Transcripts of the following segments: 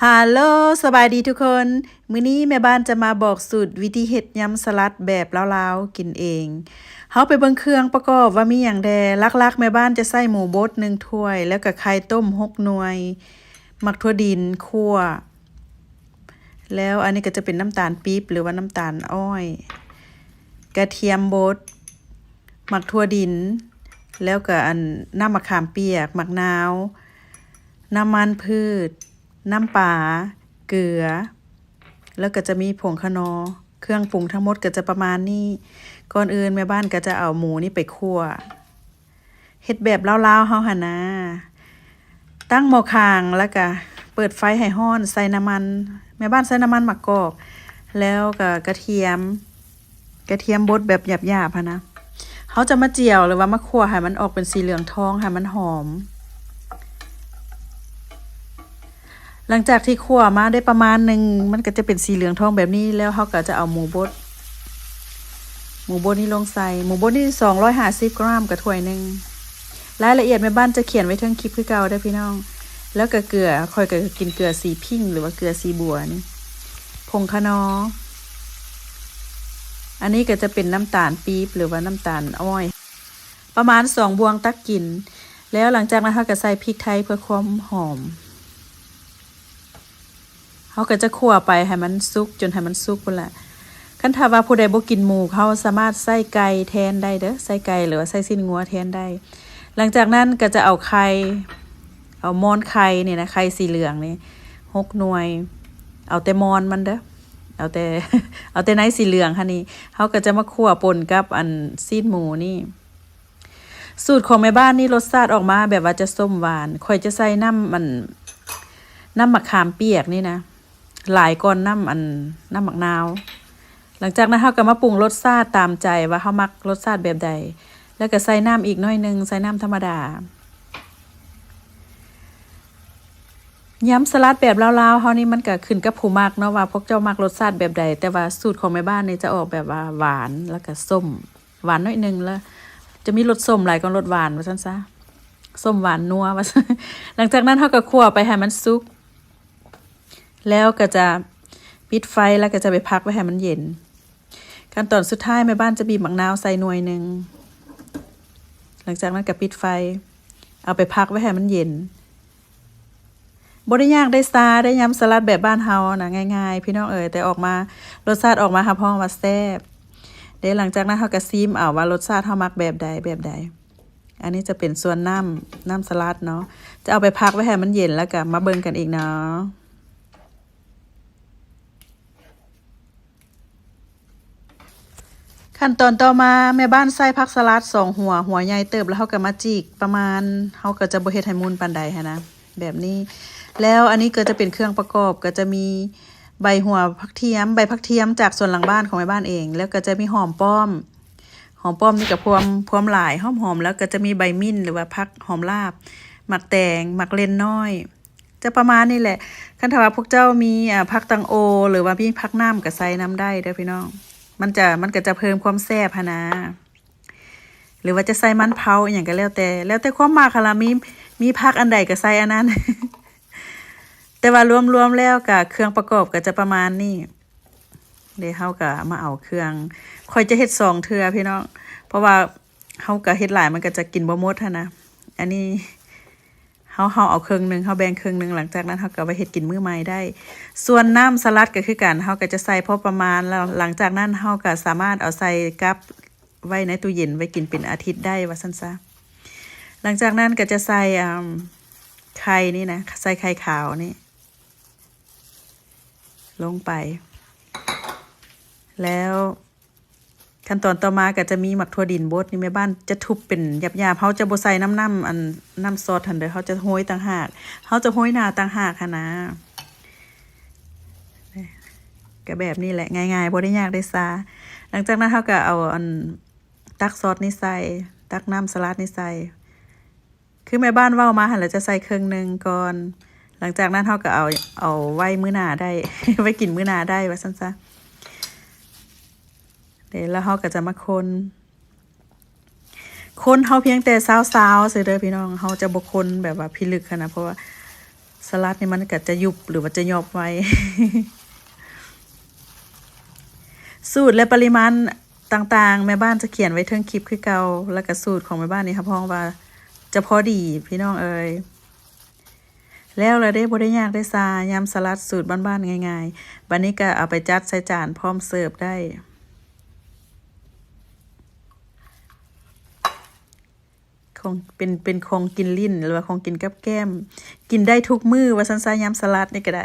ຮາໂລ ສະບາຍດີທຸກຄົນ. ມື້ນີ້ແມ່ບ້ານຈະມາບອກສູດວິທີເຮັດຍຳສະຫຼັດແບບລາວໆກິນເອງ. ເຮົາໄປເບິ່ງເຄື່ອງປະກອບວ່າມີຫຍັງແດ່. ຫຼັກໆແມ່ບ້ານຈະໃຊ້ໝູບົດໜຶ່ງຖ້ວຍ ແລ້ວກະໄຂ່ຕົ້ມຫົກໜ່ວຍ, ໝາກຖົ່ວດິນຂົ້ວ, ແລ້ວອັນນີ້ກະຈະເປັນນ້ຳຕານປີບ ຫຼືວ່ານ້ຳຕານອ້ອຍ, ກະທຽມບົດ, ໝາກຖົ່ວດິນ, ແລ້ວກະອັນ ນ້ຳມະຂາມປຽກ, ໝາກນາວ, ນ້ຳມັນພືດ, ນ້ຳປາ, ເກືອ, ແລ້ວກະຈະມີຜົງຂະໜໍ. ເຄື່ອງປຸງທັງໝົດກະຈະປະມານນີ້. ກ່ອນອື່ນແມ່ບ້ານກະຈະເອົາໝູນີ້ໄປຂົ້ວ. ເຮັດແບບລາວໆເຮົາຫັ້ນນາ. ຕັ້ງໝໍ້ຄາງ ແລ້ວກະເປີດໄຟໃຫ້ຮ້ອນ, ໃສ່ນ້ຳມັນ, ແມ່ບ້ານໃສ່ນ້ຳມັນມະກອກ ແລ້ວກະກະທຽມ, ກະທຽມບົດແບບຫຍາບໆຫັ້ນນະ. ເຮົາຈະມາຈຽວ ຫຼືວ່າມາຂົ້ວໃຫ້ມັນອອກເປັນສີເຫຼືອງທອງ ໃຫ້ມັນຫອມ. ຫຼັງຈາກທີ່ຂົ້ວມາໄດ້ປະມານໜຶ່ງ ມັນກະຈະເປັນສີເຫຼືອງທອງແບບນີ້ ແລ້ວເຮົາກະຈະເອົາໝູບົດ ໝູບົດນີ້ລົງໃສ່. ໝູບົດນີ້ສອງຮ້ອຍຫ້າສິບກຣາມ ກະຖ້ວຍໜຶ່ງ. ລາຍລະອຽດແມ່ບ້ານຈະຂຽນໄວ້ເທິງຄລິບຄືເກົ່າເດີພີ່ນ້ອງ. ແລ້ວກະເກືອ, ຂ້ອຍກະກິນເກືອສີພິ້ງ ຫຼືວ່າເກືອສີບົວນີ້. ຜົງຂະໜໍ, ອັນນີ້ກະຈະເປັນນ້ຳຕານປີບ ຫຼືວ່ານ້ຳຕານອ້ອຍ ປະມານສອງບ່ວງຕັກກິນ. ແລ້ວຫຼັງຈາກນັ້ນເຮົາກະໃສ່ພິກໄທເພື່ອຄວາມຫອມ. ເຮົາກະຈະຂົ້ວໄປໃຫ້ມັນສຸກ ຈົນໃຫ້ມັນສຸກພຸ້ນລະ. ຄັນຖ້າວ່າຜູ້ໃດບໍ່ກິນໝູ ເຮົາສາມາດໃຊ້ໄກ່ແທນໄດ້ເດີ, ໃຊ້ໄກ່ ຫຼືວ່າໃຊ້ຊີ້ນງົວແທນໄດ້. ຫຼັງຈາກນັ້ນກະຈະເອົາໄຂ່, ເອົາມອນໄຂ່ນີ້ນະ, ໄຂ່ສີເຫຼືອງນີ້ຫົກໜ່ວຍ, ເອົາແຕ່ມອນມັນເດີ, ເອົາແຕ່, ເອົາແຕ່ໃນສີເຫຼືອງຫັ້ນນີ້. ເຮົາກະຈະມາຂົ້ວປົນກັບອັນຊີ້ນໝູນີ້. ສູດຂອງແມ່ບ້ານນີ້ລົດຊາດອອກມາແບບວ່າຈະສົ້ມຫວານ. ຂ້ອຍຈະໃສ່ນ້ຳ ອັນ ນ້ຳໝາກຂາມປຽກນີ້ນະ ຫຼາຍກ່ອນນ້ຳ ອັນ ນ້ຳໝາກນາວ. ຫຼັງຈາກນັ້ນເຮົາກະມາປຸງລົດຊາດຕາມໃຈວ່າເຮົາມັກລົດຊາດແບບໃດ ແລ້ວກະໃສ່ນ້ຳອີກໜ້ອຍໜຶ່ງ, ໃສ່ນ້ຳທຳມະດາ. ຍຳສະຫຼັດແບບລາວໆເຮົານີ້ ມັນກະຂຶ້ນກັບຜູ້ມັກເນາະ ວ່າພວກເຈົ້າມັກລົດຊາດແບບໃດ, ແຕ່ວ່າສູດຂອງແມ່ບ້ານນີ້ຈະອອກແບບວ່າຫວານ ແລ້ວກະສົ້ມ. ຫວານໜ້ອຍໜຶ່ງ ແລ້ວຈະມີລົດສົ້ມຫຼາຍກວ່າລົດຫວານວ່າຊັ້ນຊະ, ສົ້ມຫວານນົວວ່າຊັ້ນ. ຫຼັງຈາກນັ້ນເຮົາກະຂົ້ວໄປໃຫ້ມັນສຸກ ແລ້ວກະຈະປິດໄຟ ແລ້ວກະຈະໄປພັກໄວ້ໃຫ້ມັນເຢັນ. ຂັ້ນຕອນສຸດທ້າຍແມ່ບ້ານຈະບີບໝາກນາວໃສ່ໜ່ວຍໜຶ່ງ. ຫຼັງຈາກນັ້ນກະປິດໄຟ ເອົາໄປພັກໄວ້ໃຫ້ມັນເຢັນ. ບໍ່ໄດ້ຍາກໄດ້ຊາເດ້, ຍຳສະຫຼັດແບບບ້ານເຮົານະ ງ່າຍໆ ພີ່ນ້ອງເອີຍ, ແຕ່ອອກມາ ລົດຊາດອອກມາຮັບຮອງວ່າແຊບເດ້. ຫຼັງຈາກນັ້ນເຮົາກະຊີມເອົາວ່າລົດຊາດເຮົາມັກແບບໃດ ແບບໃດ. ອັນນີ້ຈະເປັນສ່ວນນ້ຳ, ນ້ຳສະຫຼັດເນາະ, ຈະເອົາໄປພັກໄວ້ໃຫ້ມັນເຢັນ ແລ້ວກະມາເບິ່ງກັນອີກເນາະ. ຂັ້ນຕອນຕໍ່ມາ ແມ່ບ້ານໃສ່ຜັກສະຫຼັດສອງຫົວ, ຫົວໃຫຍ່ເຕີບ ແລ້ວເຮົາກະມາຈີກປະມານ, ເຮົາກະຈະບໍ່ເຮັດໃຫ້ມຸ່ນປານໃດຫັ້ນນະ ແບບນີ້. ແລ້ວອັນນີ້ກະຈະເປັນເຄື່ອງປະກອບ, ກະຈະມີໃບຫົວຜັກທຽມ, ໃບຜັກທຽມຈາກສວນຫຼັງບ້ານຂອງແມ່ບ້ານເອງ, ແລ້ວກະຈະມີຫອມປ້ອມ, ຫອມປ້ອມນີ້ກະພວມ, ພວມຫຼາຍ ຫອມໆ, ແລ້ວກະຈະມີໃບມິ້ນ ຫຼືວ່າຜັກຫອມລາບ, ໝາກແຕງ, ໝາກເລັ່ນນ້ອຍ. ຈະປະມານນີ້ແຫຼະ. ຄັນຖ້າວ່າພວກເຈົ້າມີ ອາ ຜັກຕັງໂອ ຫຼືວ່າມີຜັກນ້ຳກະໃສ່ນຳໄດ້ເດີພີ່ນ້ອງ. ມັນຈະ ມັນກະຈະເພີ່ມຄວາມແຊບຫັ້ນນາ. ຫຼືວ່າຈະໃສ່ມັນເຜົາອີ່ຫຍັງກະແລ້ວແຕ່ ແລ້ວແຕ່ຄວາມມັກຫັ້ນລະ. ມີ ມີຜັກອັນໃດກະໃສ່ອັນນັ້ນ. ແຕ່ວ່າລວມໆແລ້ວກະເຄື່ອງປະກອບກະຈະປະມານນີ້. ເດ ເຮົາກະມາເອົາເຄື່ອງ. ຂ້ອຍຈະເຮັດສອງເທື່ອພີ່ນ້ອງ ເພາະວ່າເຮົາກະເຮັດຫຼາຍ ມັນກະຈະກິນບໍ່ໝົດຫັ້ນນະ. ອັນນີ້ ເຮົາ ເຮົາເອົາເຄິ່ງໜຶ່ງ ເຮົາແບ່ງເຄິ່ງໜຶ່ງ ຫຼັງຈາກນັ້ນເຮົາກະໄວ້ເຮັດກິນມື້ໃໝ່ໄດ້. ສ່ວນນ້ຳສະຫຼັດກະຄືກັນ ເຮົາກະຈະໃສ່ພໍປະມານ ແລ້ວຫຼັງຈາກນັ້ນເຮົາກະສາມາດເອົາໃສ່ກັບໄວ້ໃນຕູ້ເຢັນ ໄວ້ກິນເປັນອາທິດໄດ້ວ່າຊັ້ນຊະ. ຫຼັງຈາກນັ້ນກະຈະໃສ່ ອາ ໄຂ່ນີ້ນະ ໃສ່ໄຂ່ຂາວນີ້ລົງໄປ ແລ້ວ ຂັ້ນຕອນຕໍ່ມາກະຈະມີໝາກຖົ່ວດິນບົດນີ້ ແມ່ບ້ານຈະທຸບເປັນຫຍາບໆ ເຮົາຈະບໍ່ໃສ່ນຳນ້ຳ ອັນ ນ້ຳຊອດຫັ້ນເດີ ເຮົາຈະໂຮຍຕ່າງຫາກ ເຮົາຈະໂຮຍໜ້າຕ່າງຫາກຫັ້ນນາ. ກະແບບນີ້ແຫຼະ ງ່າຍໆ ບໍ່ໄດ້ຍາກໄດ້ຊາ. ຫຼັງຈາກນັ້ນເຮົາກະເອົາ ອັນ ຕັກຊອດນີ້ໃສ່ ຕັກນ້ຳສະຫຼັດນີ້ໃສ່. ຄືແມ່ບ້ານເວົ້າມາຫັ້ນແຫຼະ ຈະໃສ່ເຄິ່ງໜຶ່ງກ່ອນ ຫຼັງຈາກນັ້ນເຮົາກະເອົາ ເອົາໄວ້ມື້ໜ້າໄດ້ ໄວ້ກິນມື້ໜ້າໄດ້ວ່າຊັ້ນຊະ. ເດ ແລ້ວເຮົາກະຈະມາຄົນ ຄົນເຮົາພຽງແຕ່ຊາວໆ ຊື່ເດີພີ່ນ້ອງ ເຮົາຈະບໍ່ຄົນແບບວ່າພິລຶກຫັ້ນນະ ເພາະວ່າ ສະຫຼັດນີ້ມັນກໍຈະຍຸບ ຫຼືວ່າຈະຫຍອບໄວ. ສູດ ແລະ ປະລິມານຕ່າງໆ ແມ່ບ້ານຈະຂຽນໄວ້ເທິງຄລິບຄືເກົ່າ, ແລ້ວກໍສູດຂອງແມ່ບ້ານນີ້ຮັບຮອງວ່າຈະພໍດີ ພີ່ນ້ອງເອີຍ. ແລ້ວລະເດ້ ບໍ່ໄດ້ຍາກເດ້ຊາ, ຍຳສະຫຼັດສູດບ້ານໆ ງ່າຍໆ. ບາດນີ້ກໍເອົາໄປຈັດໃສ່ຈານພ້ອມເສີບໄດ້. ຂອງ ເປັນ ເປັນຂອງກິນຫຼິ້ນ ຫຼືວ່າຂອງກິນກັບແກ້ມ, ກິນໄດ້ທຸກມື້ວ່າຊັ້ນຊະ, ຍຳສະຫຼັດນີ້ກໍໄດ້.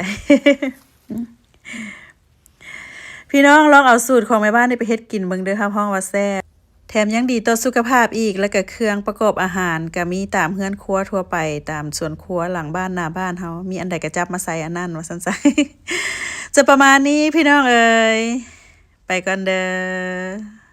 ພີ່ນ້ອງລອງເອົາສູດຂອງແມ່ບ້ານນີ້ໄປເຮັດກິນເບິ່ງເດີ, ຮັບຮອງວ່າແຊບ ແຖມຍັງດີຕໍ່ສຸຂະພາບອີກ, ແລ້ວກໍເຄື່ອງປະກອບອາຫານກໍມີຕາມເຮືອນຄົວທົ່ວໄປ, ຕາມສວນຄົວຫຼັງບ້ານໜ້າບ້ານເຮົາ, ມີອັນໃດກໍຈັບມາໃສ່ອັນນັ້ນວ່າຊັ້ນຊະ. ຈະປະມານນີ້ ພີ່ນ້ອງເອີຍ, ໄປກ່ອນເດີ.